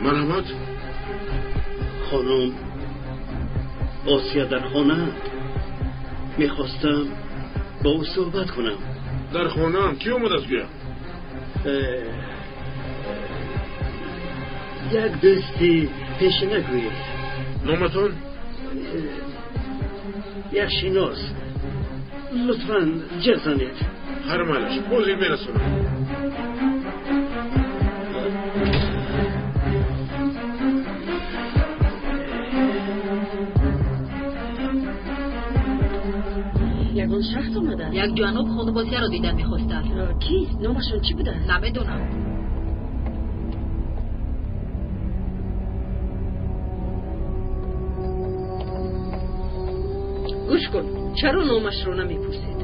Марҳамат. Хонум Осия дар хонаанд. Мехостам бо ӯ суҳбат кунам. Дар хонаам. Кӣ омадааст гӯям? Як дӯсти пешина гӯед. Номатон? Як шинос. Лутфан ҷеғ занед. Ҳар майлаш, ҳозир мерасонам. Ягон шахс омадааст? Як ҷаноб хонум Осияро дидан мехостанд. Кист? Номашон чӣ будааст? Намедонам. Гӯш кун, чаро номашро намепурсед?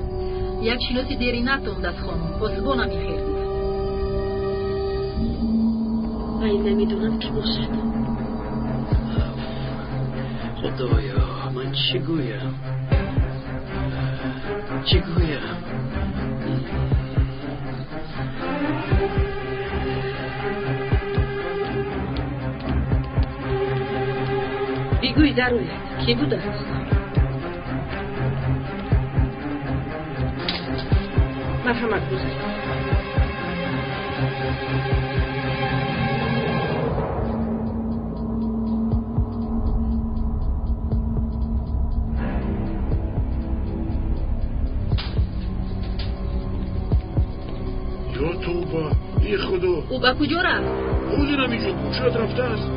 Як шиноси деринатон даст хонум, посбонам хел гуфт. Вай намедонам кӣ бошад. Худоё, ман чӣ гӯям? Чӣ гӯям? Бигӯй дарояд, кӣ будааст? Марҳамат, гузаред. Ё тавба, эй Худо! Ӯ ба куҷо рафт? Ҳозир ҳаминҷо шояд рафтааст.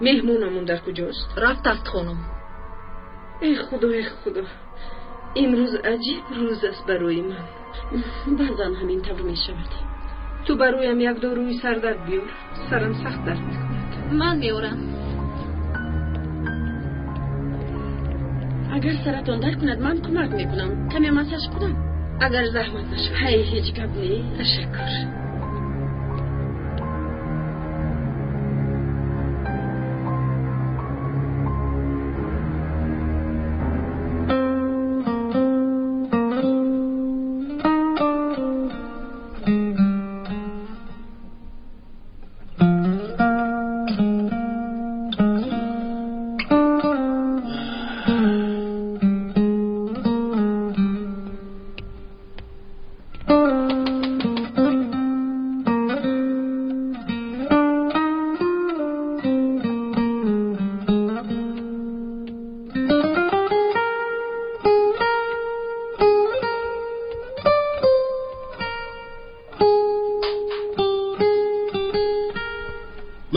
Меҳмонамон дар куҷост? Рафтааст хонум. Эй Худо, эй Худо, имрӯз аҷиб рӯз аст барои ман. Баъзан ҳамин тавр мешавад. Ту бароям як доруи сардард биёр, сарам сахт дард мекунад. Ман меорам. Агар саратон дард кунад, ман кӯмак мекунам. Каме массаж кунам? Агар заҳмат нашавад. Ҳай, ҳеҷ гап не. Ташаккур.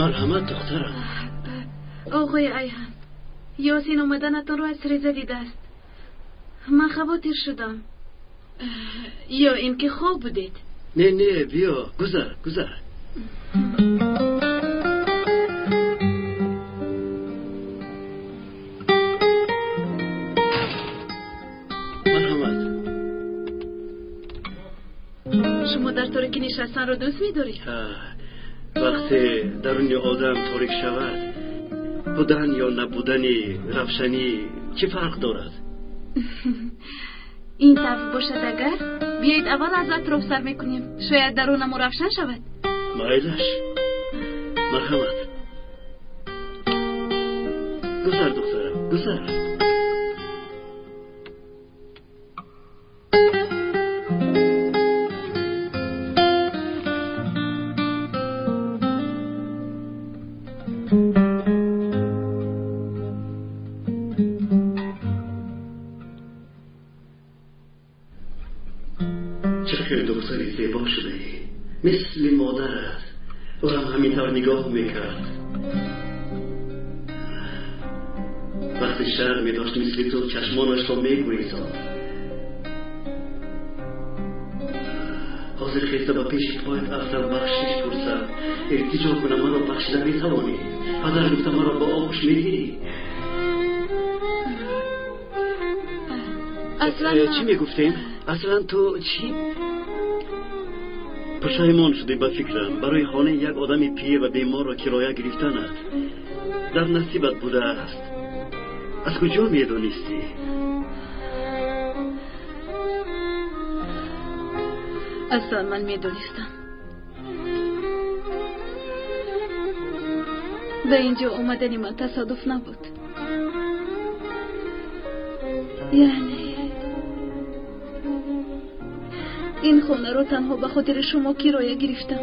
Марҳамат, духтарам. Оғои Айҳам, Ёсин омаданатонро аз тиреза дидааст. Ман хавотир шудам. Ё ин ки хоб будед? Не, не, биё, гузар, гузар. Марҳамат. Шумо дар торикӣ нишастанро дӯст медоред? Вақте даруни одам торик шавад, будан ё набудани равшанӣ чӣ фарқ дорад? Ин тавр бошад агар, биёед аввал аз атроф сар мекунем. Шояд дарунамо равшан шавад. Майлаш. Марҳамат. Гузар, духтарам, гузар. Чӣ духтари зебо шудаӣ, мисли модарат. Ӯрам ҳамин тавр нигоҳ мекард. Вақте шарм медошт, мисли ту чашмонашро мегурезонд. Ҳозир хеста ба пеши поят афтам, бахшиш пурсам, илтиҷо кунам, маро бахшида метавонӣ? Падар гуфта маро ба оғӯш мегирӣ? Чӣ мегуфтем? Аслан ту чӣ? Пушаймон шудӣ ба фикрам. Барои хонаи як одами пир ва беморро кироя гирифтанат дар насибат будааст. Аз куҷо медонистӣ? Аслан ман медонистам. Ба инҷо омадани ман тасодуф набуд. Яъне ин хонаро танҳо ба хотири шумо кироя гирифтам.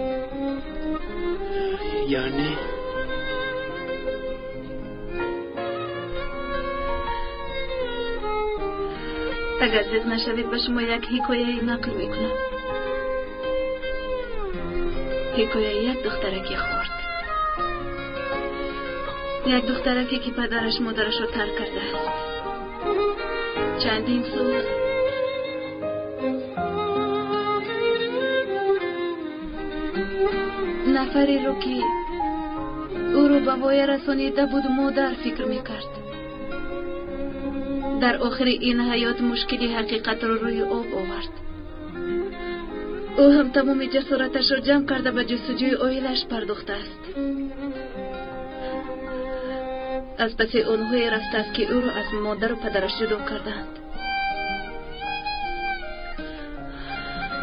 Яъне агар зиқ нашавед, ба шумо як ҳикояе нақл мекунам. Ҳикояи як духтараки хурд, як духтараке ки падараш модарашро тарк кардааст. Чандин сол нафареро ки ӯро ба воя расонида буд модар фикр мекард. Дар охири ин ҳаёт мушкили ҳақиқатро рӯи об овард. Ӯ ҳам тамоми ҷасораташро ҷамъ карда ба ҷустуҷӯи оилааш пардохтааст. Аз паси онҳое рафтааст ки ӯро аз модару падараш ҷудо кардаанд.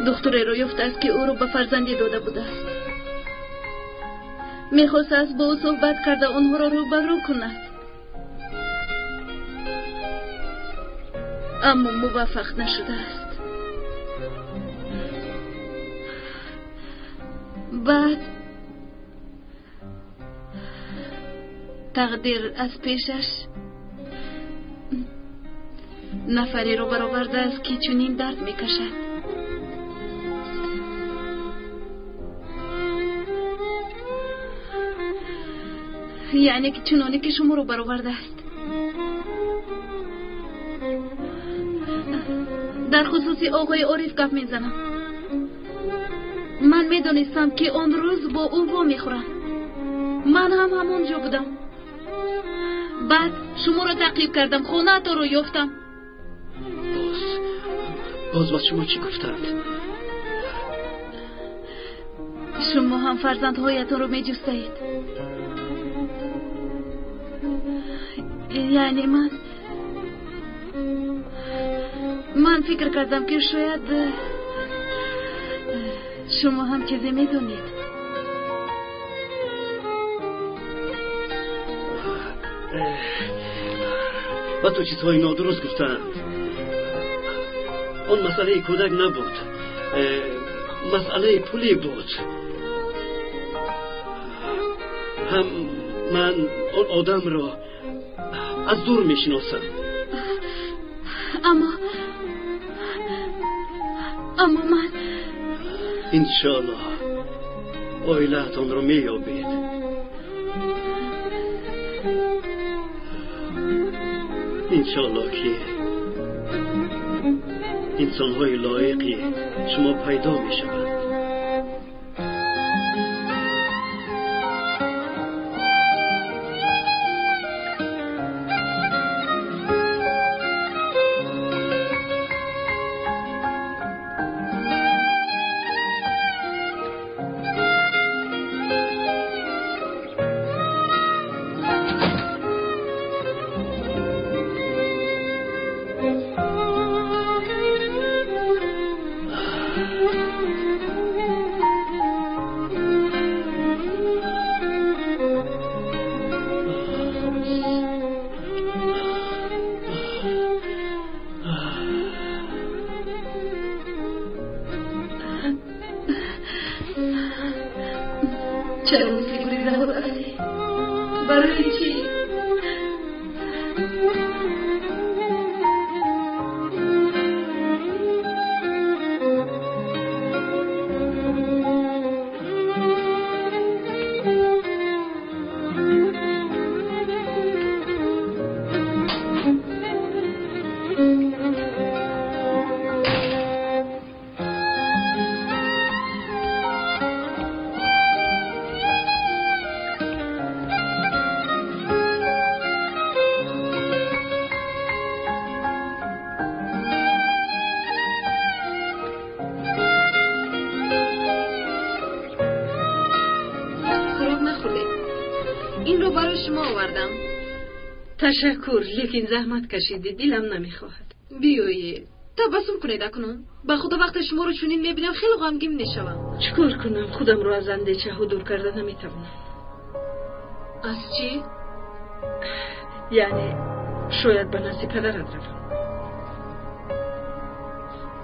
Духтуреро ёфтааст ки ӯро ба фарзандӣ дода будааст. Мехостааст бо ӯ суҳбат карда онҳоро рӯбарӯ кунад, аммо муваффақ нашудааст. Баъд тақдир аз пешаш нафареро баровардааст ки чунин дард мекашад. Яъне ки чуноне ки шуморо баровардааст. Дар хусуси оғои Ориф гап мезанам. Ман медонистам ки он рӯз бо ӯ вомехӯрам. Ман ҳам ҳамон ҷо будам. Баъд шуморо таъқиб кардам, хонаатонро ёфтам. Боз ба шумо чӣ гуфтанд? Шумо ҳам фарзандҳоятонро меҷустаед. Яъне ман фикр кардам ки шояд шумо ҳам чизе медонед. Ба ту чизҳои нодуруст гуфтанд. Он масъалаи кӯдак набуд, масъалаи пулӣ буд. Ҳам ман он одамро аз дур мешиносам. Аммо ман иншоаллоҳ оилаатонро меёбед. Иншоаллоҳ ки инсонҳои лоиқи шумо пайдо мешаванд. Чаро мисли гурезаҳо рафтӣ? Барои чӣ? Ташаккур, лекин заҳмат кашидӣ, дилам намехоҳад. Биёед, табассум кунед акнун. Ба худо вақте шуморо чунин мебинам хеле ғамгин мешавам. Чӣ кор кунам? Худамро аз андешаҳо дур карда наметавонам. Аз чӣ? Яъне шояд ба назди падарат равам.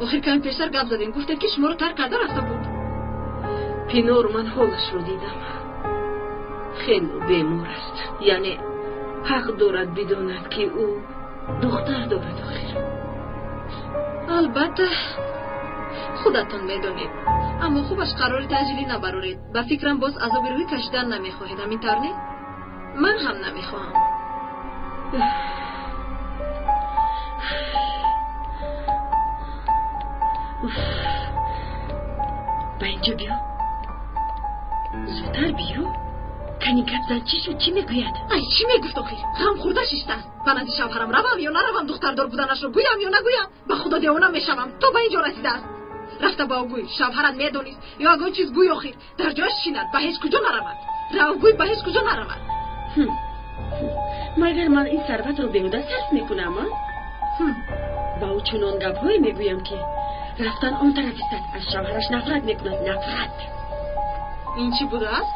Охир каме пештар гап задем, гуфтед ки шуморо тарк карда рафта буд. Пинор, ман ҳолашро дидам. Хеле бемор аст. Яъне ҳақ дорад бидонад ки ӯ духтар дорад охир. Албатта, худатон медонед. Аммо хубаш қарори таъҷилӣ набароред. Ба фикрам боз азоби рӯҳӣ кашидан намехоҳед, ҳамин тавр не? Ман ҳам намехоҳам. Ба инҷо биё. Зудтар биё. Кани гап зан, чӣ шуд, чӣ мегӯяд? Ай, чӣ мегуфт охир? Ғам хӯрда шиштааст. Ба назди шавҳарам равам ё наравам, духтардор буданашро гӯям ё нагӯям, ба худо девона мешавам. То ба инҷо расидааст. Рафта ба ӯ гӯй, шавҳарат медонист ё ягон чиз гӯй охир. Дар ҷояш шинад, ба ҳеҷ куҷо наравад. Рав гӯй, ба ҳеҷ куҷо наравад. Магар ман ин сарватро беҳуда сарф мекунам, а? Ба ӯ чунон гапҳое мегӯям ки рафтан он тараф истад, аз шавҳараш нафрат мекунад, нафрат. Ин чӣ будааст?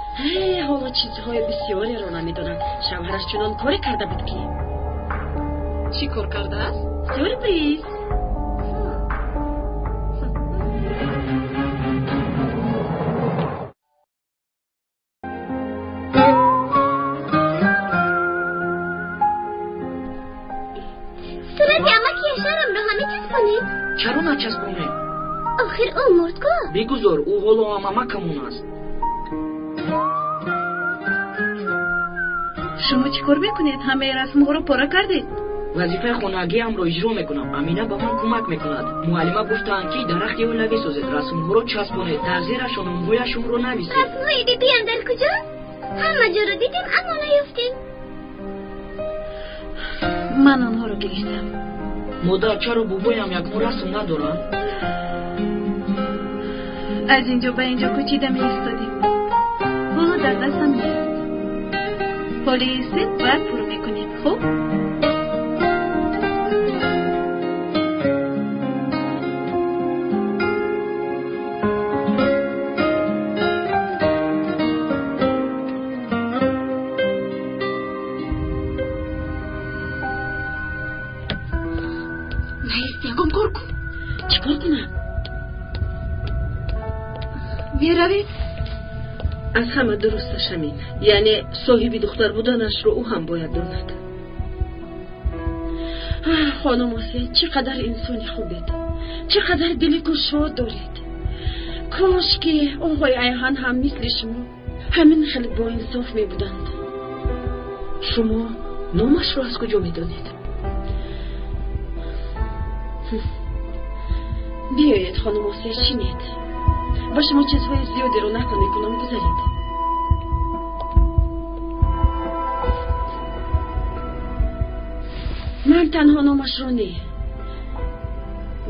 Ҳоло чизҳои бисёреро намедонам. Шавҳараш чунон коре карда буд ки. Чӣ кор кардааст? Сюрприз. Сурати амаки Яшарамро ҳамечаспонед? Чаро начаспонем? Охир ӯ мурд ку? Бигузор, ӯ ҳоло ҳам амакамон аст. Шумо чӣ кор мекунед? Ҳамаи расмҳоро пора кардед? Вазифаи хонагиамро иҷро мекунам. Амина ба ман кӯмак мекунад. Муаллима гуфтаанд ки дарахти оила бисозед, расмҳоро часпонед, тағзирашон, номҳояшонро нависед. Расмҳои бибиам дар куҷост? Ҳама ҷоро дидем, аммо наёфтем. Ман онҳоро гирифтам. Модар, чаро бобоям ягон расм надоранд? Аз инҷо ба инҷо кӯчида меистодем. Ҳоло дар дастам нест. Поли истед, баъд пур мекунем, хуб? Наист, ягон кор кун. Чӣ кор кунам? Меравед? Аз ҳама дурусташ ҳамин. Яъне соҳиби духтар буданашро ӯ ҳам бояд донад. Хонум Осия, чӣ қадар инсони хубед, чӣ қадар дили кушод доред. Кош ки оғои Айҳан ҳам мисли шумо ҳамин хел боинсоф мебуданд. Шумо номашро аз куҷо медонед? Биёед, хонум Осия, шинед. Ба шумо чизҳои зиёдеро нақл мекунам, гузаред. Ман танҳо номашро не,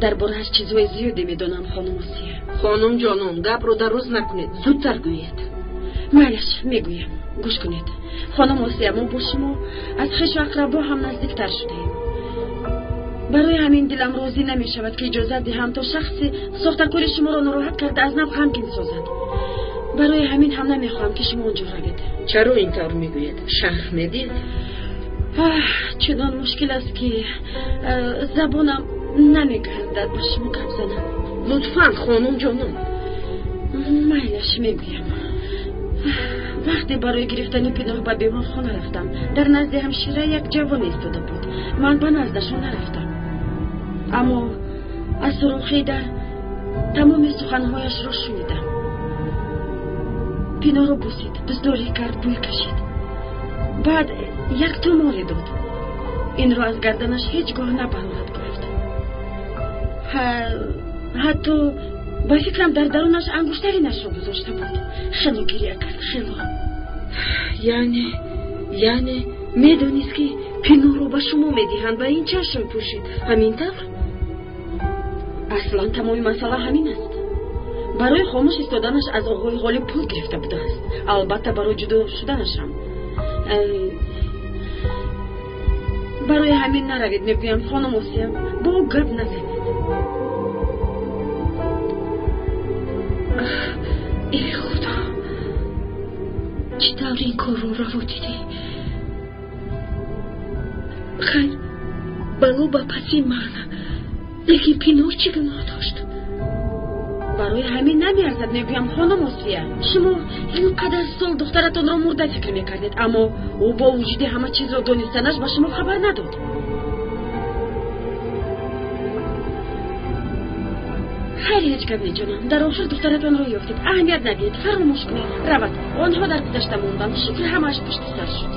дар борааш чизҳои зиёде медонам, хонум Осия. Хонум ҷонон, гапро дароз накунед, зудтар гӯед. Майлаш, мегӯям. Гӯш кунед. Хонум Осия, мо бо шумо аз хешу ақрабо ҳам наздиктар шудаем. Барои ҳамин дилам розӣ намешавад ки иҷозат диҳам то шахси сохтакори шуморо нороҳат карда аз нав ғамгин созад. Барои ҳамин ҳам намехоҳам ки шумо он ҷо равед. Чаро ин тавр мегӯед? Шарҳ медиҳед? Чунон мушкил аст ки забонам намегардад ба шумо гап занам. Лутфан, хонум ҷонон. Майлаш, мегӯям. Вақте барои гирифтани Пиноҳ ба беморхона рафтам, дар назди ҳамшира як ҷавон истода буд. Ман ба наздашон нарафтам, аммо аз сурохи дар тамоми суханҳояшро шунидам. Пиноҳро бусид, дӯстдорӣ кард, бӯй кашид. Баъд як туморе дод. Инро аз гарданаш ҳеҷ гоҳ набарорад гуфт. Ҳатто ба фикрам дар дарунаш ангуштаринашро гузошта буд. Хело гиря кард, хело. Яъне медонист, ки Пиноҳро ба шумо медиҳанд, ба ин чашм пӯшид, ҳамин тавр? Аслан тамоми масъала ҳамин аст. Барои хомӯш истоданаш аз оғои Ғолиб пул гирифта будааст, албатта барои ҷудо шуданашам. Барои ҳамин наравед, мегӯям, хонум Осия, бо ӯ гап назанед. Эй Худо, чӣ тавр ин корро раво дидӣ? Хайр, бало ба паси ман, лекин Пиноҳ чӣ гуноҳ дошт? Барои ҳамин намеарзад, мегӯям, хонум Осия. Шумо ин қадар сол духтаратонро мурда фикр мекардед, аммо ӯ бо вуҷуди ҳама чизро донистанаш ба шумо хабар надод. Хайр, ҳеҷ гап не, ҷонам. Дар охир духтаратонро ёфтед. Аҳамият надиҳед, фаромӯш кунед. Равад, онҳо дар гузашта монданд. Шукр, ҳамааш пушти сар шуд.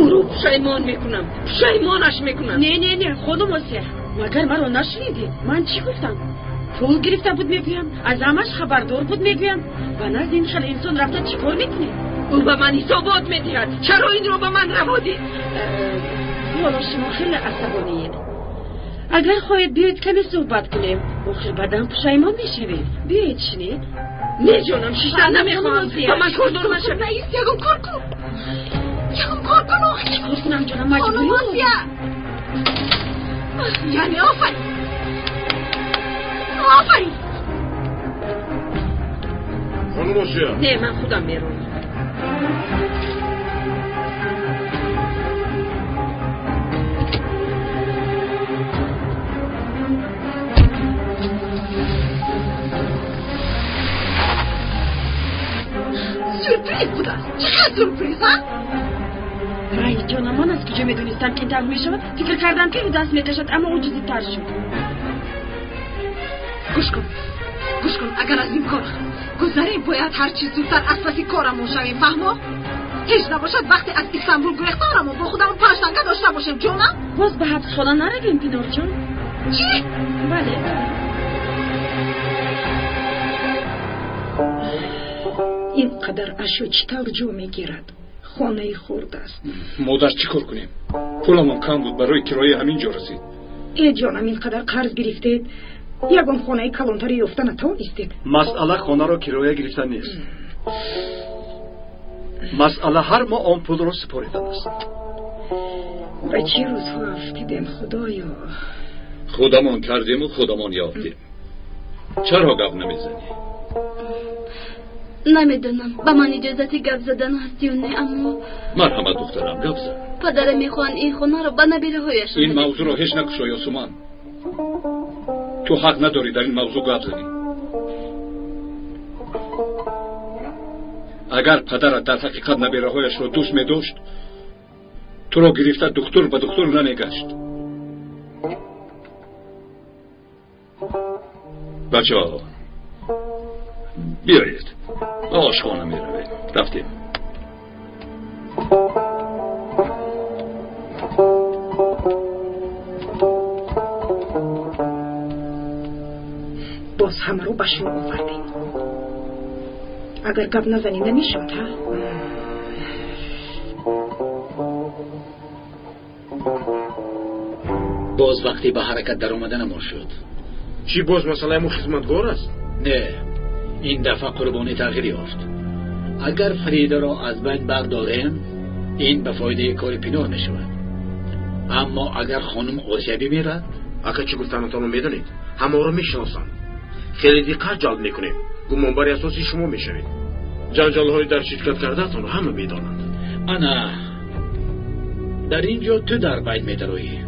Ӯро пушаймон мекунам, пушаймонаш мекунам. Не, не, не, хонум Осия, магар маро нашунидед? Ман чӣ гуфтам? Пул гирифта буд, мегӯям, аз ҳамаш хабардор буд, мегӯям. Ба назди ин хел инсон рафта чӣ кор мекунед? Ӯ ба ман ҳисобот медиҳад. Чаро инро ба ман раво дид? Ҳоло шумо хеле асабониед. Агар хоҳед, биёед каме суҳбат кунем. Охир баъдан пушаймон мешавед. Биёед шинед. Не ҷонам, шиштан намехоҳам. Ба ман кордор нашав. Раис, ягон кор кун, ягон кор кун охир. Чӣ кор кунам, ҷонам? Маҷбурӣ. Яъне офарин, офарин. Хонум Осия. Не, ман худам меронам. Сюрприз будааст. Чӣ хел сюрприз, а? Вай, ҷонам, ман аз куҷо медонистам, ки ин тавр мешавад? Фикр кардам, ки ӯ даст мекашад, аммо ӯ ҷиддитар шуд. Гӯш кун, гӯш кун, агар аз ин кор гузарем, бояд ҳарчи зудтар аз паси корамон шавем, фаҳмо? Ҳеҷ набошад, вақте аз Истанбул гурехтаорамон бо худамон панҷтанга дошта бошем, ҷонам. Боз ба ҳабсхона наравем, Пинорҷон? Чӣ? Бале. Ин қадар ашё чӣ тавр ҷо мегирад? Хонаи хурд аст. Модар, чӣ кор кунем? Пуламон кам буд, барои кироя ҳамин ҷо расид. Э ҷонам, ин қадар қарз гирифтед, ягон хонаи калонтаре ёфта натавонистед? Масъала хонаро кироя гирифтан нест. Масъала ҳар моҳ он пулро супоридан аст. Ба чӣ рӯзҳо афтидем, худоё. Худамон кардему худамон ёфтем. Чаро гап намезанӣ? Намедонам, ба ман иҷозати гап задан ҳаст ё не, аммо Марҳамат, духтарам, гап зан. Падарам мехоҳанд ин хонаро ба набираҳояшон. Ин мавзӯъро ҳеҷ накушо, Ёсуман. Ту ҳақ надорӣ дар ин мавзӯъ гап занӣ. Агар падарат дар ҳақиқат набираҳояшро дӯст медошт, туро гирифта духтур ба духтур намегашт. Бачаҳо, биёед, ба ошхона меравем. Рафтем. Боз ҳамаро ба шумо овардем. Агар гап назанӣ намешавад, ҳа? Боз вақте ба ҳаракат даромаданамон шуд. Чӣ, боз масъалаи мо хизматгор аст? Не, ин дафъа қурбонӣ тағйир ёфт. Агар Фаридаро аз байн бардорем, ин ба фоидаи кори Пиноҳ мешавад. Аммо агар хонум Осия бимирад? Ака, чӣ гуфтанатонро медонед? Ҳамаро мешиносам. Хеле диққат ҷалб мекунем. Гумонбари асосии шумо мешавед. Ҷанҷолҳои дар ширкат кардаатонро ҳама медонанд. Ана, дар ин ҷо ту дар байт медароӣ.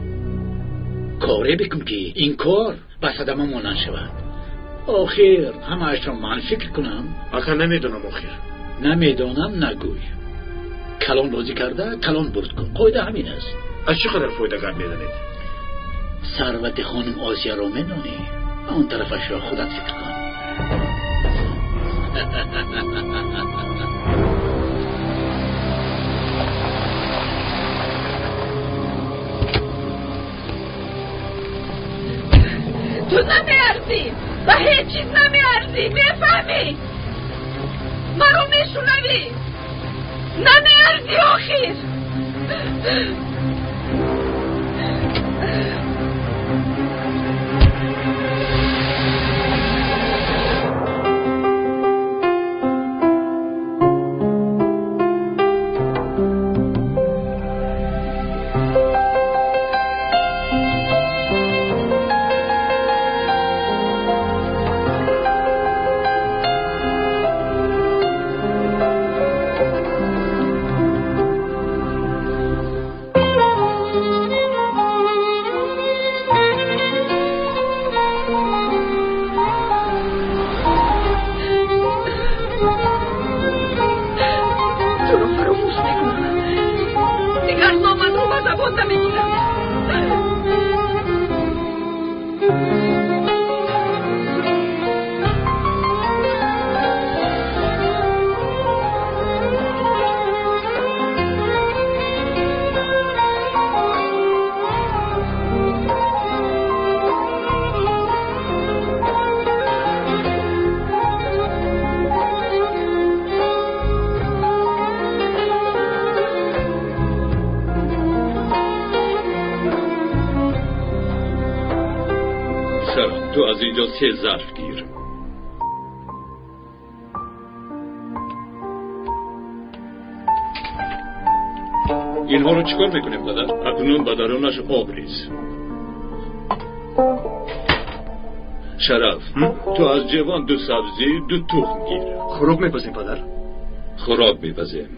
Коре бикун, ки ин кор ба садама монанд шавад. Охир ҳамаашро ман фикр кунам? Ака, намедонам охир. Намедонам нагӯй. Калон розӣ карда, калон бурд кун. Қоида ҳамин аст. Аз чӣ қадар фоида гап мезанед? Сарвати хонум Осияро медонӣ? Он тарафашро худат фикр кун. Ту намеарзӣ, ба ҳеҷ чиз намеарзӣ, мефаҳмӣ? Маро мешунавӣ? Намеарзӣ охир. Ту аз инҷо се зарф гир. Инҳоро чӣ кор мекунем, падар? Акнун ба дарунаш об рез. Шараф, ту аз ҷевон ду сабзӣ, ду тухм гир. Хӯрок мепазем, падар? Хӯрок мепазем,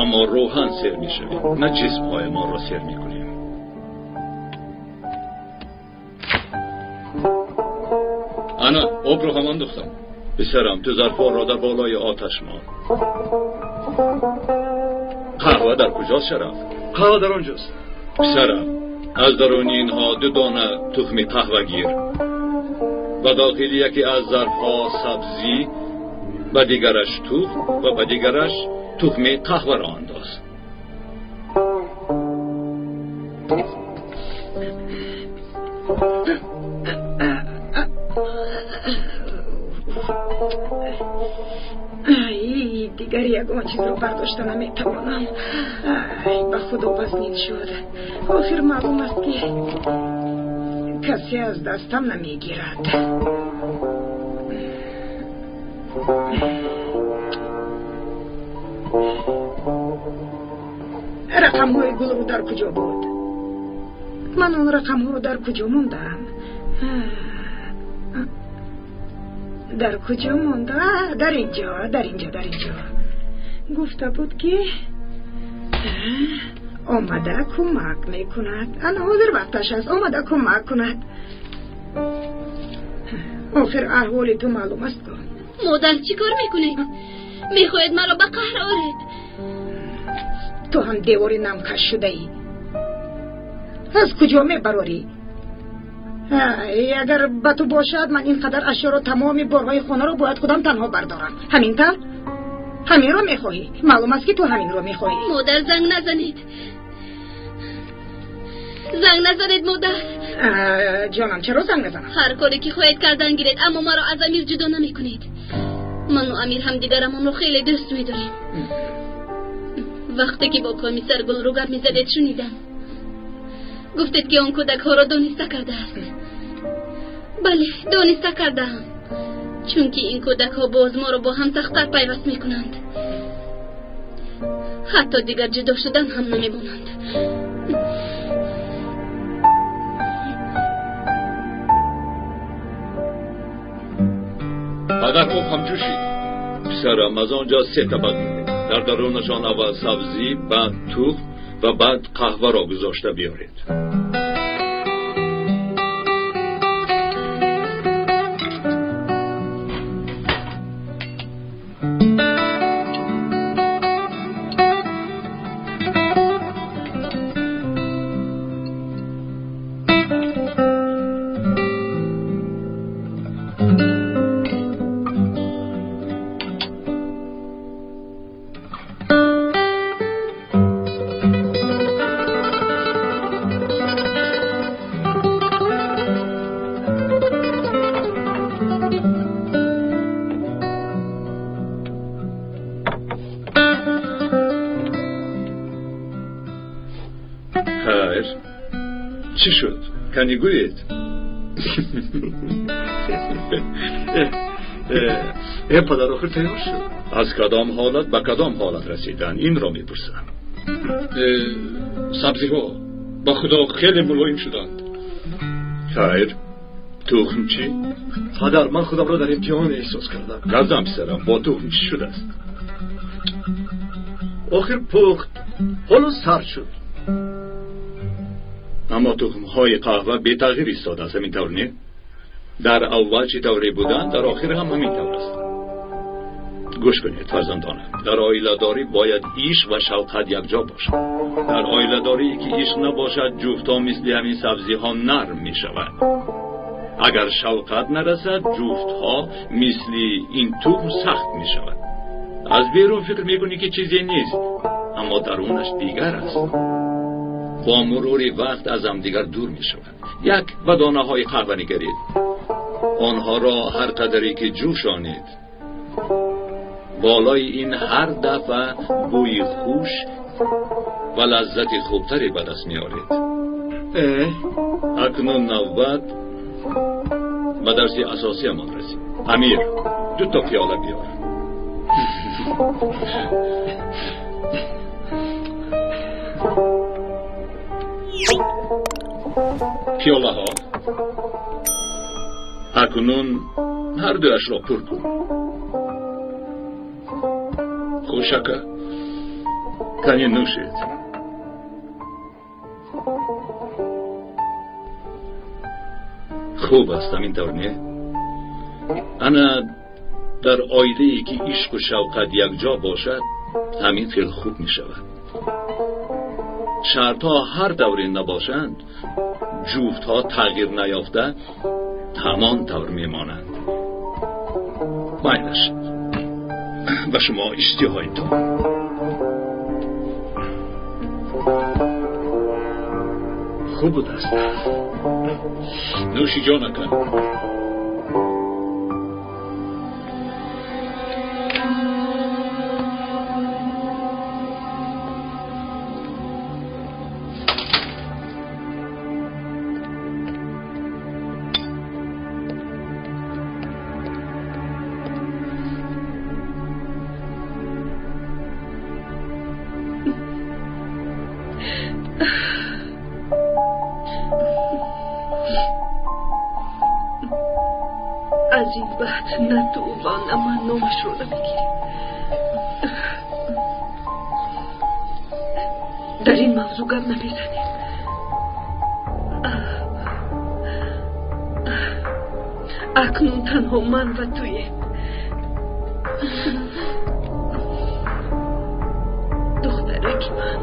аммо рӯҳан сер мешавем, на ҷисмҳоямонро сер мекунем. Ана, обро ҳам андохтам. Писарам, ту зарфҳоро дар болои оташ мон. Қаҳва дар куҷост, Шараф? Қаҳва дар он ҷост. Писарам, аз даруни инҳо ду дона тухми қаҳва гир. Ба дохили яке аз зарфҳо сабзӣ, ба дигараш тухм ва ба дигараш тухми қаҳваро андоз. Ай, дигар ягон чизро бардошта наметавонам. Ай, ба худо вазнин шуд. Охир маълум аст, ки касе аз дастам намегирад. Рақамҳои гулрӯ дар куҷо буд? Ман он рақамҳоро дар куҷо мондаам? Дар куҷо монда? Дар инҷо, дар инҷо, дар инҷо. Гуфта буд, ки омада кӯмак мекунад. Ана ҳозир вақташ аст, омада кӯмак кунад. Охир аҳволи ту маълум аст ку. Модар, чӣ кор мекунед? Мехоҳед маро ба қаҳр оред? Ту ҳам девори намкаш шудаӣ. Аз куҷо мебарорӣ? Агар ба ту бошад, ман ин қадар ашёро, тамоми борҳои хонаро бояд худам танҳо бардорам. Ҳамин тавр? Ҳаминро мехоҳӣ? Маълум аст, ки ту ҳаминро мехоҳӣ. Модар, занг назанед. Занг назанед, модар. Ҷонам, чаро занг назанам? Ҳар коре ки хоҳед кардан гиред, аммо маро аз Амир ҷудо намекунед. Ману Амир ҳамдигарамонро хеле дӯст медорем. Вақте ки бо комиссар Гулрӯ гап мезадед, шунидам. Гуфтед, ки он кӯдакҳоро дониста кардааст. Бале, дониста кардаам, чунки ин кӯдакҳо боз моро бо ҳам сахттар пайваст мекунанд. Ҳатто дигар ҷудо шудан ҳам намемонанд. Падар, об ҳам ҷӯшид. Писарам, аз он ҷо се табақ гиред. Дар дарунашон аввал сабзӣ, баъд тухм ва баъд қаҳваро гузошта биёред. Хайр, чӣ шуд? Кани гӯед. Падар, охир тайёр шуд. Аз кадом ҳолат ба кадом ҳолат расидан, инро мепурсам. Сабзиҳо ба Худо хеле мулоим шуданд. Хайр, тухм чӣ? Падар, ман худамро дар имтиҳон эҳсос кардам. Кардам, писарам, бо тухм чӣ шудааст? Охир пухт, ҳоло сар шуд. Аммо тухмҳои қаҳва бетағйир истодааст, ҳамин тавр не? Дар аввал чӣ тавре буданд, дар охир ҳам ҳамин тавр аст. Гӯш кунед, фарзандонам, дар оиладорӣ бояд ишқ ва шавқат якҷо бошад. Дар оиладорие ки ишқ набошад, ҷуфтҳо мисли ҳамин сабзиҳо нарм мешавад. Агар шавқат нарасад, ҷуфтҳо мисли ин тухм сахт мешавад. Аз берун фикр мекунӣ ки чизе нест, аммо дарунаш дигар аст. Бо мурури вақт аз ҳамдигар дур мешавад. Як ба донаҳои қаҳва нигаред. Онҳоро ҳар қадаре ки ҷӯшонед, болои ин ҳар дафъа бӯи хуш ва лаззати хубтаре ба даст меоред. Акнун навбат ба дарси асосиамон расид. Амир, ду то пиёла биёр. Пиёлаҳо акнун ҳар дуяшро пур кун. Хушака, кани нӯшед. Хуб аст, ҳамин тавр не? Ана дар оилае ки ишқу шавқат якҷо бошад, ҳамин хел хуб мешавад. Шартҳо ҳар тавре набошанд, ҷуфтҳо тағйир наёфта ҳамон тавр мемонанд. Майлаш, ба шумо иштиҳоитон. Хуб будааст. Нӯши ҷон акан. Аз ин баъд на ту ва на ман номашро намегирем. Дар ин мавзӯъ гап намезанем. Акнун танҳо ман ва туем. Духтараки ман.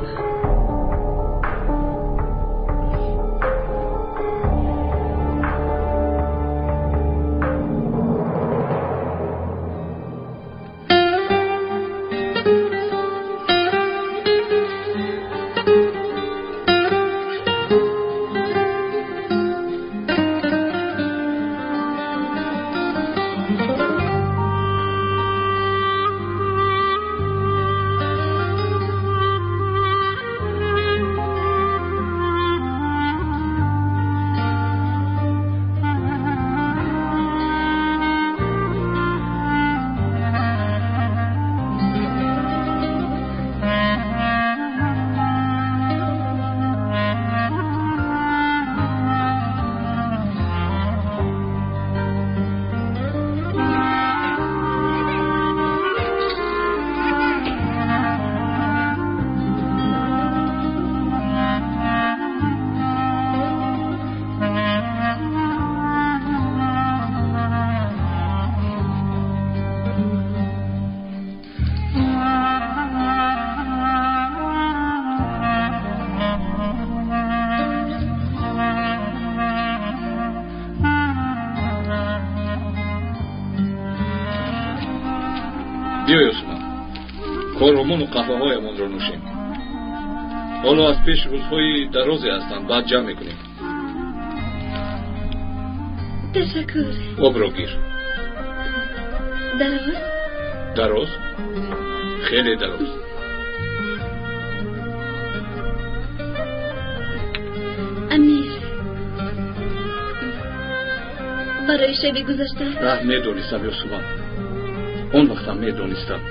Биёй, Усмон, коромону қаҳваҳоямонро нӯшем. Ҳоло аз пеш рӯзҳои дарозе ҳастанд, баъд ҷамъ мекунем. Ташаккур. Обро гир. Дароз? Дароз? Хеле дароз. Барои шаби гузашта. Медонистам, Ёсуман. Он вақтам медонистам.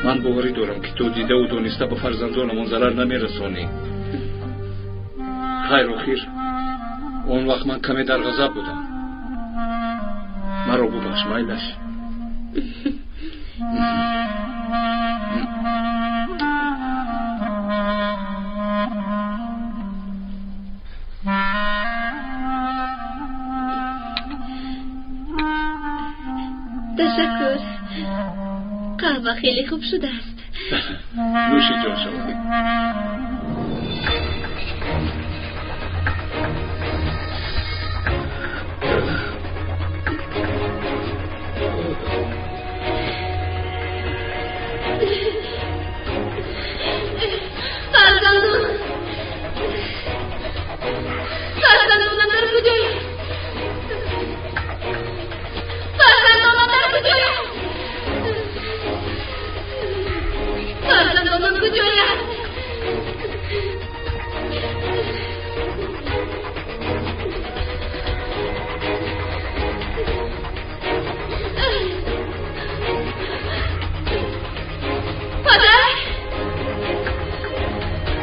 Ман боварӣ дорам, ки ту дидаву дониста ба фарзандонамон зарар намерасонӣ. Хайр, охир он вақт ман каме дар ғазаб будам. Маро бубахш, майлаш. Ташаккур. Қаҳва хеле хуб шудааст. Нӯши ҷон шавад. Фарзандон, фарзандонам дар куҷоянд? Фарзандонам дар куҷоянд? Фарзандонам куҷоянд? Падар!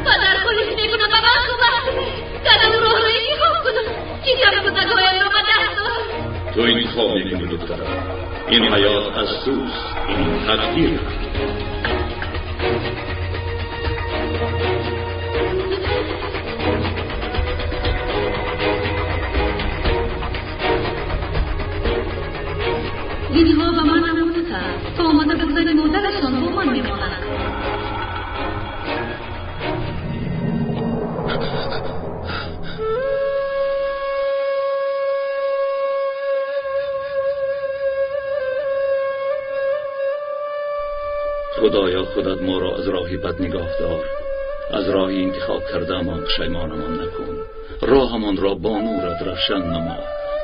Падар, хоҳиш мекунам ба ман кӯмак кунед. Кадом роҳро интихоб кунам? Чӣ тавр кӯдакҳоямро ба даст орам? Ту интихоб мекунӣ, духтарам. Ин ҳаёт аз туст, ин тақдир. Инҳо ба ман амонатанд. То омада будани модарашон бо ман мемонанд. Худоё, худат моро аз роҳи бад нигоҳ дор. Аз роҳи интихоб кардаамон пушаймонамон накун. Роҳамонро бо нурат равшан намо.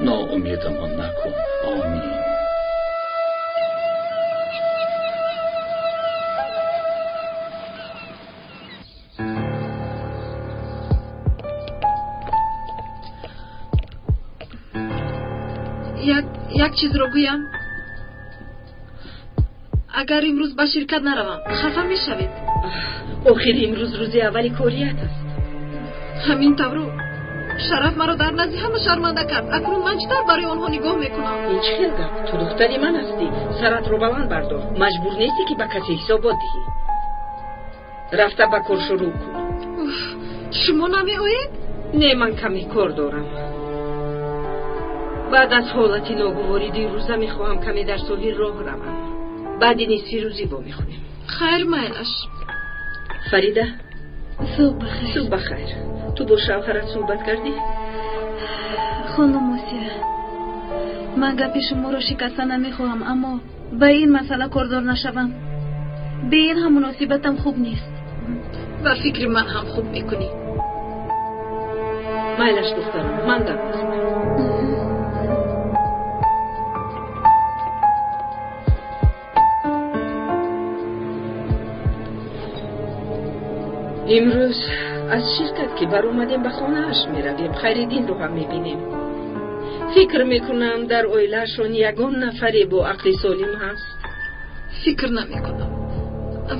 Ноумедамон накун. Омин. Як чизро гӯям. Агар имрӯз ба ширкат наравам, хафа мешавед? Охир имрӯз рӯзи аввали корият аст. Ҳамин тавру Шараф маро дар назди ҳама шарманда кард. Акнун ман чӣ тавр барои онҳо нигоҳ мекунам? Ин чӣ хел гап? Ту духтари ман ҳастӣ. Саратро баланд бардор. Маҷбур нестӣ, ки ба касе ҳисобот диҳӣ. Рафта ба кор шурӯъ кун. Шумо намеоед? Не, ман каме кор дорам. Баъд аз ҳолати ногуворӣ дирӯза мехоҳам каме дар соҳил роҳ равам. Баъди нисфи рӯзӣ вомехӯрем. Хайр, майлаш. Фарида, субҳ бахайр. Субҳ бахайр. Ту бо шавҳарат суҳбат кардӣ? Хонум Осия, ман гапи шуморо шикаста намехоҳам, аммо ба ин масъала кордор нашавам. Бе ин ҳам муносибатам хуб нест. Ба фикри ман ҳам хуб мекунӣ. Майлаш, духтарам, ман дам мезанам. Имрӯз аз ширкат ки баромадем, ба хонааш меравем. Хайриддинро ҳам мебинем. Фикр мекунам, дар оилаашон ягон нафаре бо ақли солим ҳаст. Фикр намекунам.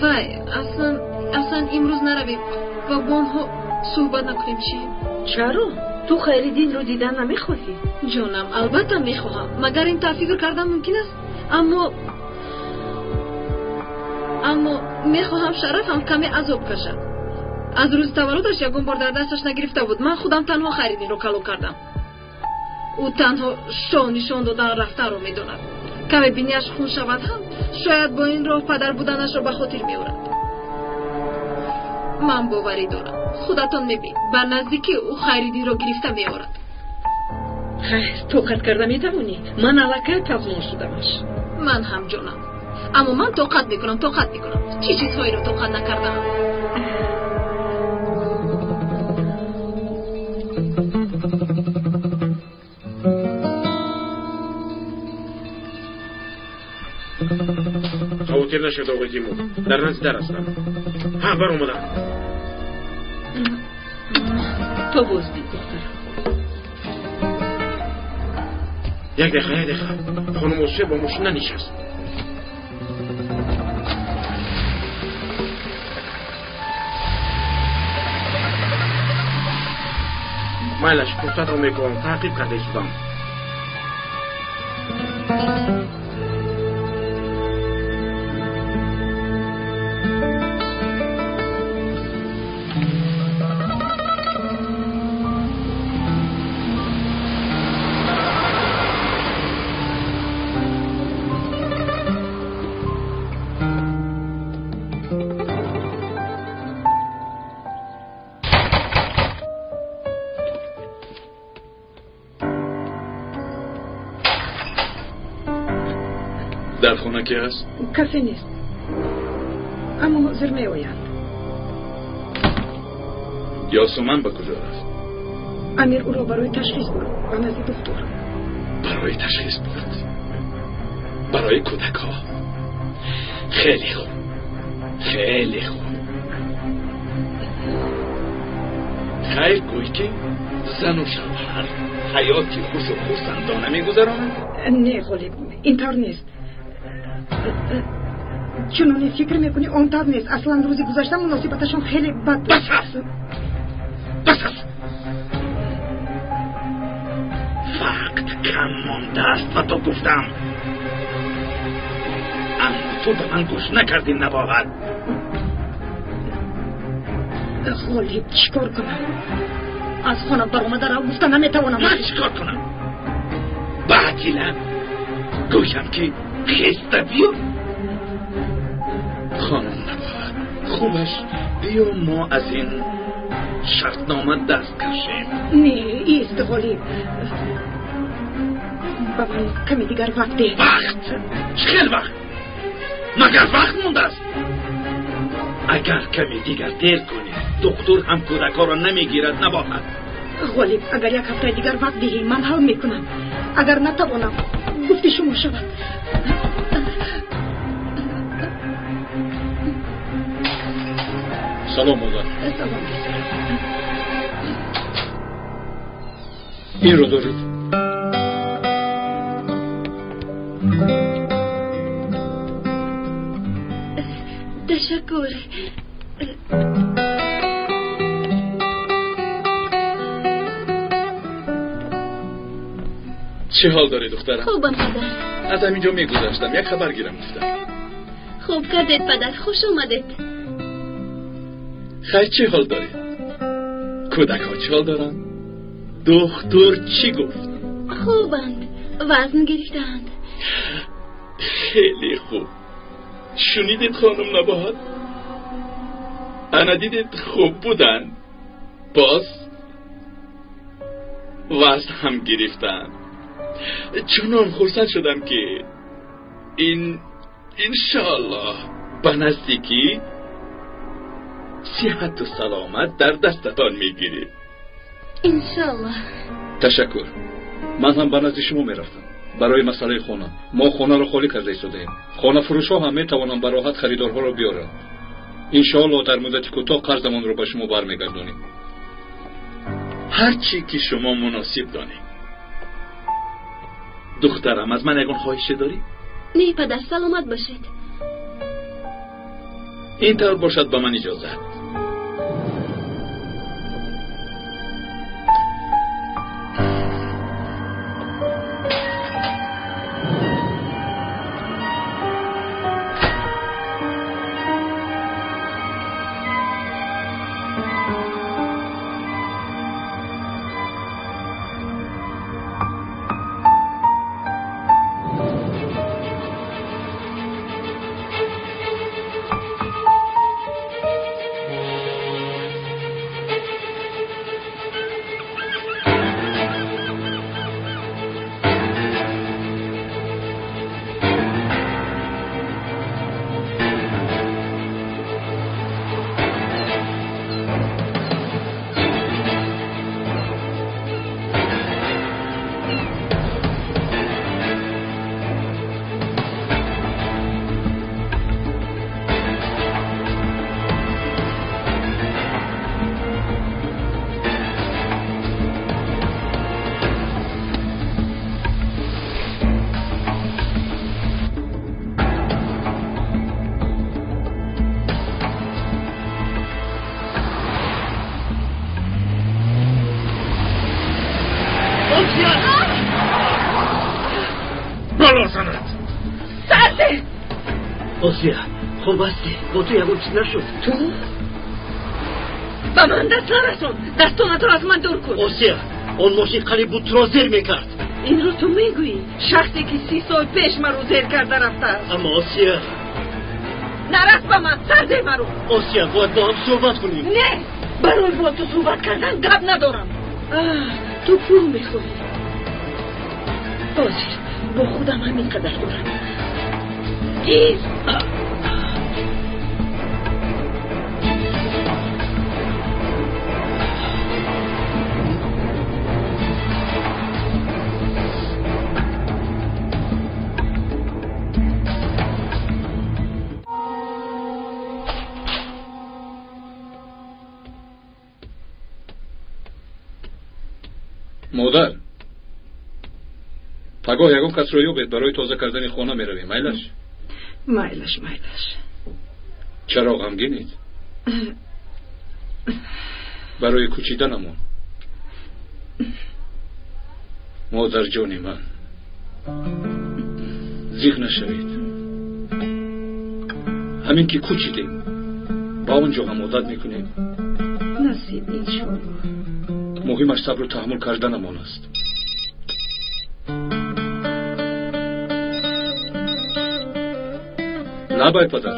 Вай, аслан имрӯз наравем ва бо онҳо суҳбат накунем, чӣ? Чаро? Ту Хайриддинро дидан намехоҳӣ? Ҷонам, албатта мехоҳам. Магар ин тавр фикр кардан мумкин аст? Аммо мехоҳам Шарафам каме азоб кашад. Аз рӯзи таваллудаш ягон бор дар дасташ нагирифта буд. Ман худам танҳо Хайриддинро калон кардам. Ӯ танҳо шоҳ нишон додан рафтанро медонад. Каме бинияш хун шавад ҳам, шояд бо ин роҳ падар буданашро ба хотир меорад. Ман боварӣ дорам, худатон мебинед, ба наздикӣ ӯ Хайриддинро гирифта меорад. Хайр, тоқат карда метавонӣ? Ман аллакай пазмон шудамаш. Ман ҳам, ҷонам, аммо ман тоқат мекунам, тоқат мекунам. Чӣ чизҳоеро тоқат накардаам? Хавотир нашавед, оғои Тимур. Дар назди дар ҳастам. Ҳа, баромадам. То боз дид, духтарам. Як дақиқа, як дақиқа. Хонум Осия бо мошин нанишаст. Майлаш, фурсатро мекунам, таъқиб карда истодам. Дар хона ки аст? Касе нест, аммо ҳозир меоянд. Ёсуман ба куҷо рафт? Амир ӯро барои ташхис бурд ба назди духтур. Барои ташхис бурд? Барои кӯдакҳо? Хеле хуб, хеле хуб. Хайр, гӯй ки зану шавҳар ҳаёти хушу хурсандона мегузаронанд? Не, Ғолиб, ин тавр нест. Чуноне фикр мекунӣ, он тавр нест. Аслан рӯзи гузашта муносибаташон хеле бад. Бас аст, бас аст. Вақт кам мондааст ва то гуфтам, аммо ту ба ман гӯш накардӣ. Набоҳат. Ғолиб, чӣ кор кунам? Аз хона баромада рав гуфта наметавонам. Ман чӣ кор кунам? Ба Атила гӯям ки хеста биё? Хонум Набоҳат, хубаш биё мо аз ин шартнома даст кашем. Не, ист, Ғолиб, ба ман каме дигар вақт деҳ. Вақт? Чӣ хел вақт? Магар вақт мондааст? Агар каме дигар дер кунӣ, духтур ҳам кӯдакҳоро намегирад. Набоҳат. Ғолиб, агар як ҳафтаи дигар вақт диҳӣ, ман ҳал мекунам. Агар натавонам, гуфти шумо шавад. Салом, модар. Салом. Инро доред. Ташаккур. Чӣ ҳол дорӣ, духтарам? Хубам, падар. Аз ҳамин ҷо мегузаштам, як хабар гирам гуфтам. Хуб кардед, падар, хуш омадед. Хайр, чӣ ҳол дорӣ? Кӯдакҳо чӣ ҳол доранд? Духтур чӣ гуфт? Хубанд, вазн гирифтаанд. Хеле хуб. Шунидед, хонум Набоҳат? Ана дидед, хуб буданд, боз вазн ҳам гирифтанд. Чунон хурсанд шудам ки ин иншоаллоҳ ба наздикӣ сиҳату саломат дар дастатон мегиред. Иншоаллоҳ. Ташаккур. Ман ҳам ба назди шумо мерафтам барои масъалаи хона. Мо хонаро холӣ карда истодаем. Хонафурӯшҳо ҳам метавонанд ба роҳат харидорҳоро биёранд. Иншоаллоҳ дар муддати кӯтоҳ қарзамонро ба шумо бармегардонем. Ҳар чӣ ки шумо муносиб донед. Духтарам, аз ман ягон хоҳише дорӣ? Не, падар, саломат бошед. Ин тавр бошад, ба ман иҷозат. Бало занад. Сарде! Осия, хуб ҳастӣ? Бо ту ягон чиз нашуд? Ту? Ба ман даст нарасон! Дастонатро аз ман дур кун! Осия, он мошин қариб буд туро зер мекард. Инро ту мегӯӣ? Шахсе ки 30 сол пеш маро зер карда рафтааст. Аммо Осия... Нарас ба ман, сарде маро! Осия, бояд бо ҳам суҳбат кунем. Не! Барои бо ту суҳбат кардан гап надорам. Ту пул мехоҳӣ. Ҳозир бо худам ҳамин қадар дорам. Гир! Модар, пагоҳ ягон касро ёбед, барои тоза кардани хона меравем. Майлаш? Майлаш, майлаш. Чаро ғамгинед? Барои кӯчиданамон. Модарҷони ман, зиқ нашавед. Ҳамин ки кӯчидем, ба он ҷо ҳам одат мекунем. Насиб, иншоаллоҳ. Муҳимаш сабру таҳаммул карданамон аст. Лабай падар,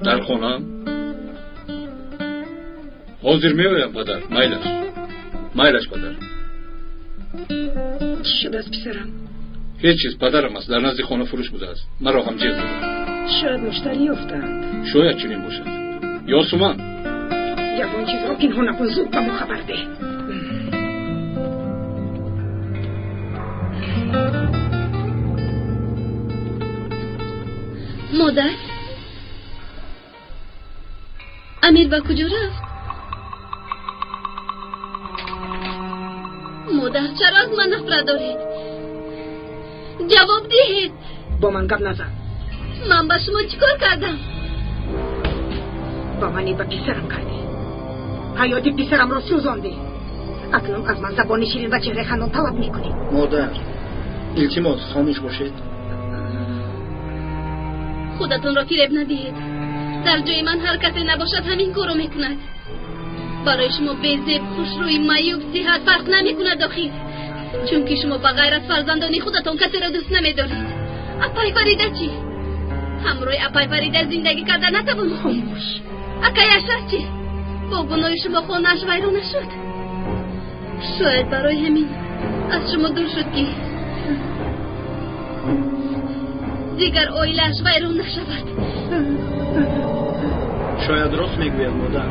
дар хонаам. Ҳозир меоям падар. Майлаш, майлаш падар. Чӣ шудааст писарам? Ҳеҷ чиз, падарам аст, дар назди хона фурӯш будааст. Маро ҳам ҷеғ заданд. Шояд муштарӣ ёфтаанд. Шояд чунин бошад. Ёсуман, ягон чизро пинҳон накун, зуд ба мо хабар деҳ. Модар, Амир ба куҷо рафт? Модар, чаро аз ман нафрат доред? Ҷавоб диҳед. Бо ман гап назан. Ман ба шумо чӣ кор кардам? Ба мани ба писарам кардӣ. Ҳаёти писарамро сӯзондӣ. Акнун аз ман забони ширин ва чеҳраи хандон талаб мекунӣ. Модар, илтимос, хомӯш бошед. Худатонро фиреб надиҳед. Дар ҷои ман ҳар касе набошад ҳамин корро мекунад. Барои шумо безеб, хушрӯй, маъюб, сиҳат фарқ намекунад охир. Чунки шумо ба ғайр аз фарзандони худатон касеро дӯст намедоред. Апай Фарида чӣ? Ҳамроҳи апай Фарида зиндагӣ карда натавонистед. Хомӯш. Акай Ашраф чӣ? Бо гуноҳи шумо хонааш вайрон нашуд. Шояд барои ҳамин аз шумо дур шуд ки дигар оилааш вайрон нашавад. Шояд рост мегӯяд модар.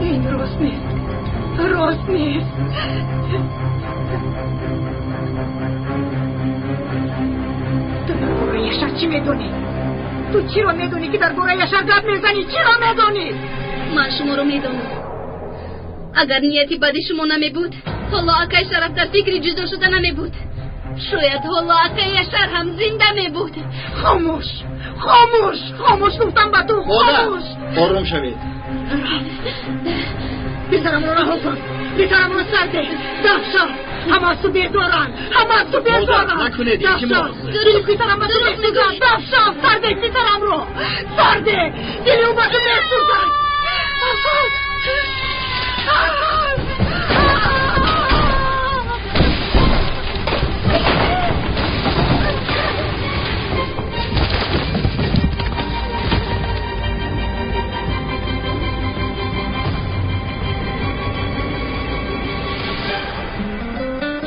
Ин рост нест, рост нест. Ту дар бораи Яшар чӣ медонӣ? Ту чиро медонӣ ки дар бораи Яшар гап мезанӣ? Чиро медонӣ? Ман шуморо медонам. Агар нияти бади шумо намебуд, ҳоло акай Шараф дар фикри ҷудо шуда намебуд. Шояд ҳоло акай Яшар ҳам зинда мебуд. Хомӯш, хомӯш, хомӯш гуфтам ба ту, хомӯш. Ором шавед. Писарамро раҳо кун, писарамро сар деҳ. Даф шав, ҳама аз ту безоранд, ҳама аз ту безоранд. Накунед, илтимос. Дили писарам ба ту месӯзад. Даф шав, сар деҳ писарамро, сар деҳ. Дили ӯ ба ту месӯзад.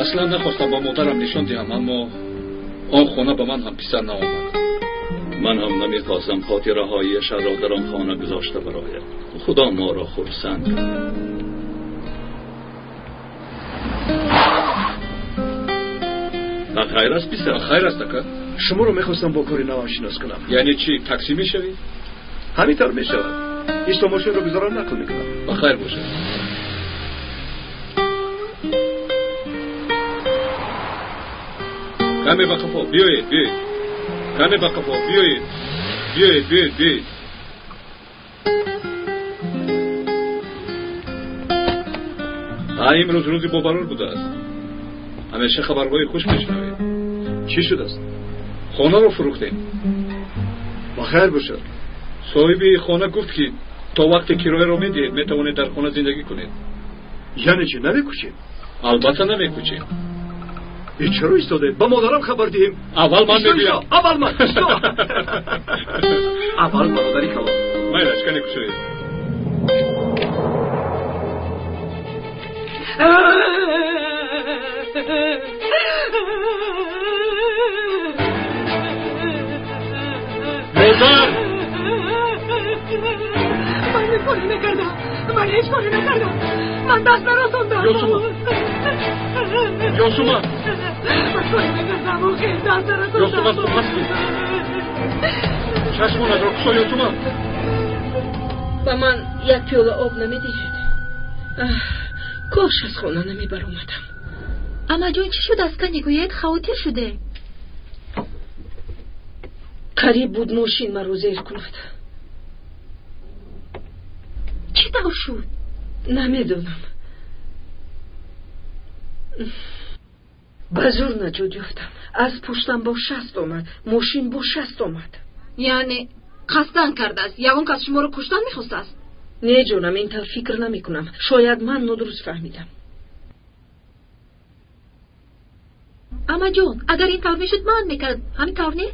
Аслан нахостам ба модарам нишон диҳам, аммо он хона ба ман ҳам писар наомад. Ман ҳам намехостам хотираҳои Яшарро дар он хона гузошта барояд. Худо моро хурсанд кард. Ба хайр аст писар? Ба хайр аст ака. Шуморо мехостам бо кори навам шинос кунам. Яъне чӣ, таксӣ мешавӣ? Ҳамин тавр мешавад. Ишто мошинро гузорам нақл мекунам. Ба хайр бошад. Каме ба қафо биёед, биёед. Каме ба қафо биёед, биёед, биёед, биёед. Имрӯз рӯзи бобарор будааст. Ҳамеша хабарҳои хуш мешунавед. Чӣ шудааст? Хонаро фурӯхтем. Ба хайр бошад. Соҳиби хона гуфт, ки то вақте кирояро медиҳед, метавонед дар хона зиндагӣ кунед. Яъне чӣ, намекӯчем? Албатта намекӯчем. Чаро истодаед? Ба модарам хабар диҳем. Аввал ман мегӯям. Аввал ман. Аввал бародари калон. Майлаш, кане кушоед. Модар! Ман ҳеҷ коре накардам. Ман ҳеҷ коре накардам. Ман даст нарасондам. Ёсуман! Ёсуман! Ман коре накардам, охир даст нарасондам. Ёсуман, ту ҳастӣ? Чашмонатро кушо, Ёсуман! Ба ман як пиёла об намедиҳед? Кош аз хона намебаромадам. Амаҷон, чӣ шудааст, ка нигӯед? Хавотир шуде. Қариб буд мошин маро зер кунад. Чӣ тавр шуд? Намедонам. Ба зӯр наҷот ёфтам. Аз пуштам бо шаст омад. Мошин бо шаст омад. Яъне қасдан кардааст? Ягон кас шуморо куштан мехостааст? Не ҷонам, ин тавр фикр намекунам. Шояд ман нодуруст фаҳмидам. Амаҷон, агар ин тавр мешуд, ман мекард. Ҳамин тавр не?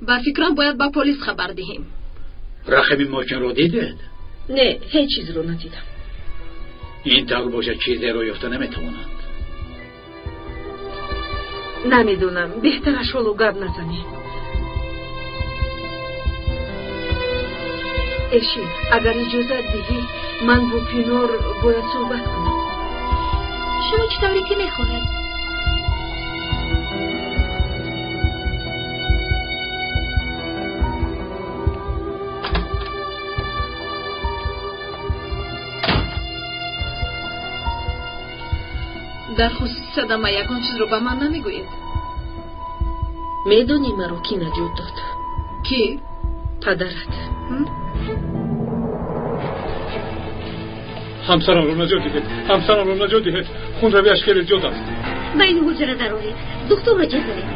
Ба фикрам, бояд ба полис хабар диҳем. Рақами мошинро дидед? Не, ҳеҷ чизро надидам. Ин тавр бошад, чизеро ёфта наметавонанд. Намедонам, беҳтараш ҳоло гап назанем. Эшин, агар иҷозат диҳӣ, ман бо Пинор бояд суҳбат кунам. Шумо чӣ тавре ки мехоҳед. Дар хусуси садама ягон чизро ба ман намегӯед? Медонӣ маро кӣ наҷот дод? Кӣ? Падарат. Ҳамсарамро наҷот диҳед, ҳамсарамро наҷот диҳед, хунравиаш хеле зиёд аст. Ба ин ҳуҷра дароред, духтурро ҷеғ занед.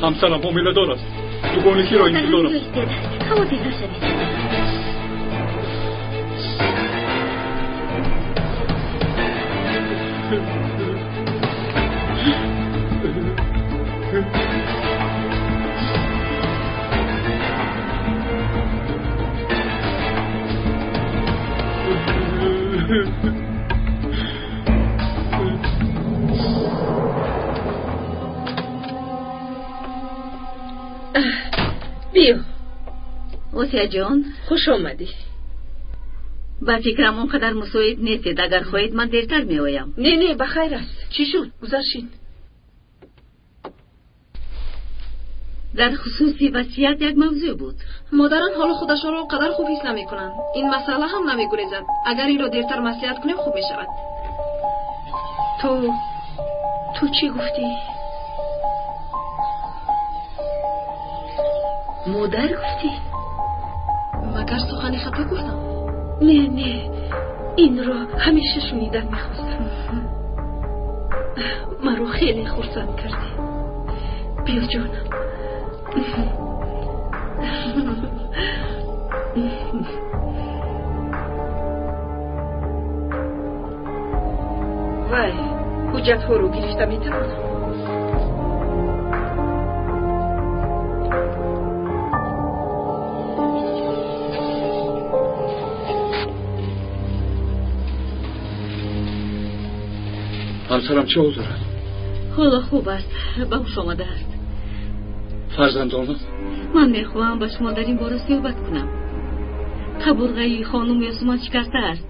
Ҳамсарам ҳомиладор аст, дугоникиро интизор аст. Хавотир нашавед. Биё. Осияҷон, хуш омадӣ. Ба фикрам, он қадар мусоид нестед. Агар хоҳед, ман дертар меоям. Не, не, ба хайр аст. Чӣ шуд? Гузаршин. Дар хусуси васият як мавзӯъ буд. Модарон ҳоло худашонро он қадар хуб ҳис намекунанд. Ин масъала ҳам намегурезад. Агар инро дертар маслиҳат кунем, хуб мешавад. Ту чӣ гуфтӣ? Модар гуфтӣ? Магар сухани хато гуфтам? Не, не, инро ҳамеша шунидан мехостам. Маро хеле хурсанд кардӣ. Биё, ҷонам. Вай, ҳуҷҷатҳоро гирифта метавонам? Ҳамсарам чӣ ҳол дорад? Ҳоло хуб аст, ба ҳуш омадааст. Фарзандонам? Ман мехоҳам ба шумо дар ин бора суҳбат кунам. Қабурғаи хонум Ёсуман шикаста аст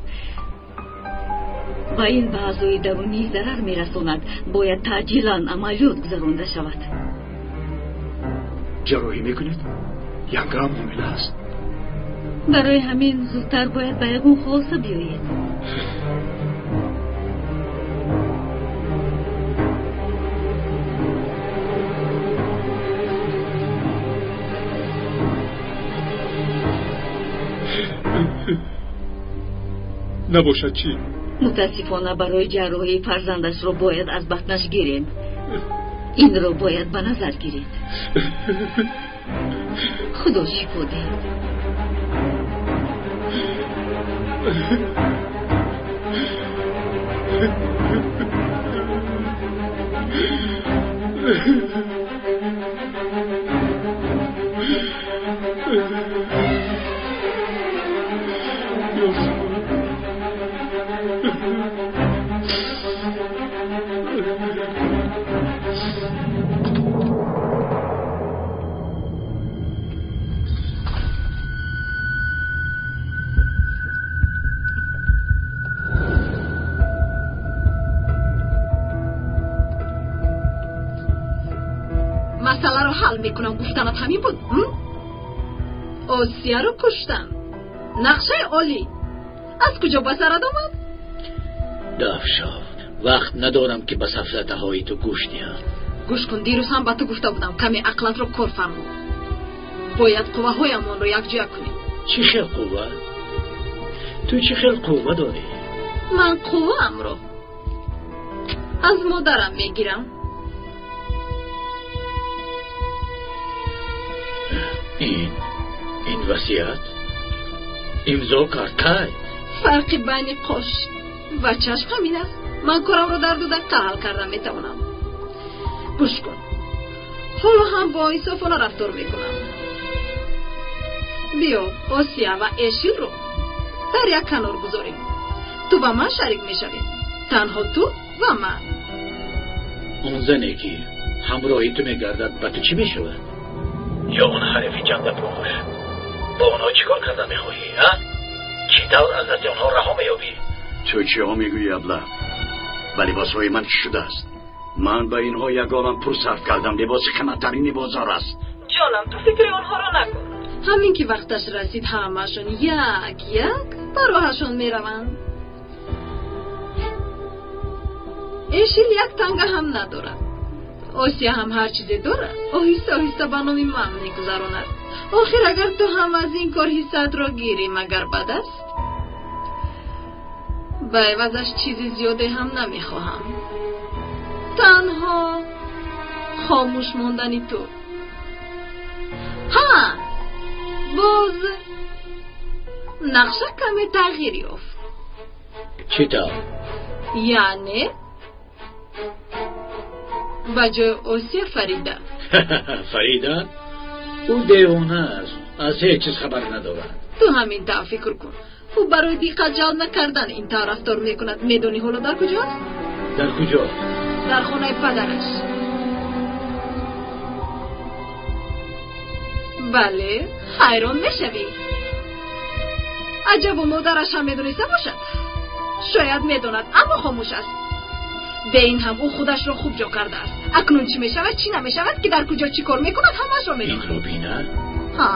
ва ин ба аъзои дарунӣ зарар мерасонад. Бояд таъҷилан амалиёт гузаронда шавад. Ҷарроҳӣ мекунед? Янгаам ҳомила аст. Барои ҳамин зудтар бояд ба ягон хулоса биёед. Набошад чӣ? Мутаассифона, барои ҷарроҳӣ фарзандашро бояд аз батнаш гирем. Инро бояд ба назар гиред. Худо шифо диҳад. Масъаларо ҳал мекунам гуфтанат ҳамин буд? Осияро куштам. Нақшаи олӣ. Аз куҷо ба сарат омад? Дафшо, вақт надорам ки ба сафсатаҳои ту гӯш диҳам. Гӯш кун, дирӯз ҳам ба ту гуфта будам, каме ақлатро кор фармо. Бояд қувваҳоямонро якҷоя кунем. Чӣ хел қувва? Ту чӣ хел қувва дорӣ? Ман қувваамро аз модарам мегирам. Ин васият имзо кард кай? Фарқи байни қош ва чашм ҳамин аст. Ман корамро дар 2 дақиқа ҳал карда метавонам. Гӯш кун, ҳоло ҳам бо инсофона рафтор мекунам. Биё Осия ва Эшилро дар як канор гузорем. Ту ба ман шарик мешавӣ. Танҳо ту ва ман. Он зане ки ҳамроҳи ту мегардад ба ту чӣ мешавад? Ё он ҳарифи ҷандапӯш? Бо онҳо чӣ кор карда мехоҳӣ, а? Чӣ тавр аз дасти онҳо раҳо меёбӣ? Ту чиҳо мегӯӣ, абла? Ба либосҳои ман чӣ шудааст? Ман ба инҳо ягонам пул сарф кардам. Либоси қиматтарини бозор аст. Ҷонам, ту фикри онҳоро накун. Ҳамин ки вақташ расид, ҳамаашон як як ба роҳашон мераванд. Эшил як танга ҳам надорад. Осия ҳам ҳар чизе дорад, оҳиста оҳиста ба номи ман мегузаронад. Охир агар ту ҳам аз ин кор ҳиссаатро гирӣ, магар бад аст? Ба ивазаш чизи зиёде ҳам намехоҳам. Танҳо хомӯш мондани ту. Ҳа, боз нақша каме тағйир ёфт. Чӣ тавр? Яъне ба ҷои Осия Фарида. Фарида? Ӯ девона аст, аз ҳеҷ чиз хабар надорад. Ту ҳамин тавр фикр кун. Ӯ барои диққат ҷалб накардан ин тавр рафтор мекунад. Медонӣ ҳоло дар куҷост? Дар куҷо? Дар хонаи падараш. Бале, ҳайрон мешавӣ. Аҷабу модараш ҳам медониста бошад. Шояд медонад, аммо хомӯш аст. Бе ин ҳам ӯ худашро хуб ҷо кардааст. Акнун чӣ мешавад, чӣ намешавад, ки дар куҷо чӣ кор мекунад, ҳамаашро медонад. Инро бина? Ҳа.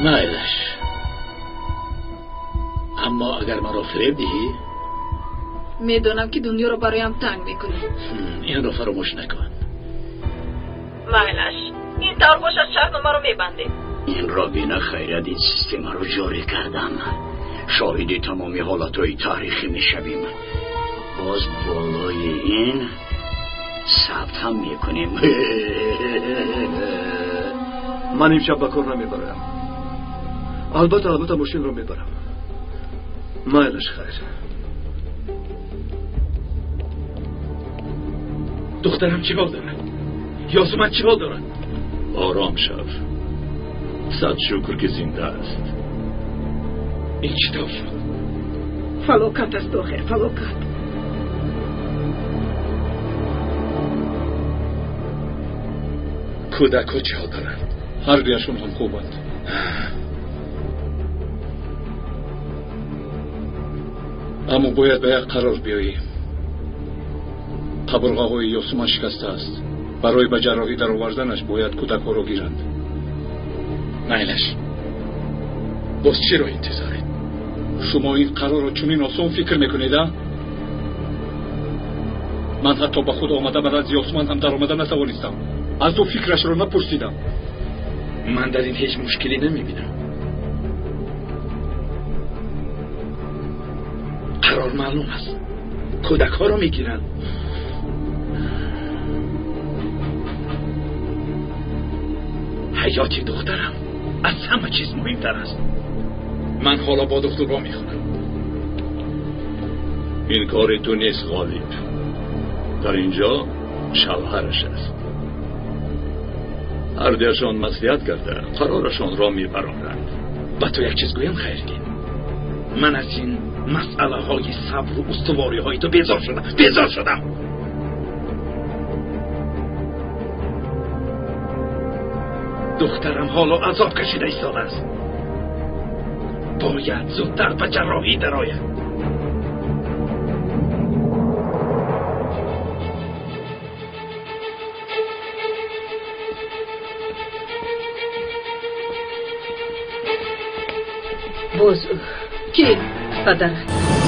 Майлаш. Аммо агар маро фиреб диҳӣ, медонам ки дунёро бароям танг мекунӣ. Инро фаромӯш накун. Майлаш, ин тавр бошад шартномаро мебандем. Инро бина, хайрият ин системаро ҷорӣ кардам. Шоҳиди тамоми ҳолатҳои таърихӣ мешавем. Боз болои ин сабт ҳам мекунем. Ман имшаб ба кор намебарам. Албатта мошинро мебарам. Майлаш, хайр. Духтарам чӣ ҳол дорад? Ёсуман чӣ ҳол дорад? Ором шав. Сад шукр ки зинда аст. Ин чӣ тавр шуд? Фалокат аст, охир, фалокат. Кӯдакҳо чӣ ҳол доранд? Ҳар дуяшон ҳам хубанд. Аммо бояд ба як қарор биёем. Қабурғаҳои Ёсуман шикастааст. Барои ба ҷарроҳӣ дароварданаш бояд кӯдакҳоро гиранд. Майлаш, боз чиро интизоред? Шумо ин қарорро чунин осон фикр мекунед, а? Ман ҳатто ба худ омада ба назди Ёсуман ҳам даромада натавонистам. Аз ӯ фикрашро напурсидам. Ман дар ин ҳеҷ мушкиле намебинам. Қарор маълум аст. Кӯдакҳоро мегиранд. Ҳаёти духтарам аз ҳама чиз муҳимтар аст. Ман ҳоло бо духтурҳо мехонам. Ин кори ту нест, Ғолиб. Дар инҷо шавҳараш аст. Ҳардуяшон маслиҳат карда қарорашонро мебароранд. Ба ту як чиз гӯям, Хайриддин. Ман аз ин масъалаҳои сабру устувориҳои ту безор шудам. Безор шудам. Духтарам ҳоло азоб кашида истодааст. Бояд зудтар ба ҷарроҳӣ дарояд. Боз ӯ. Ки? Падарат.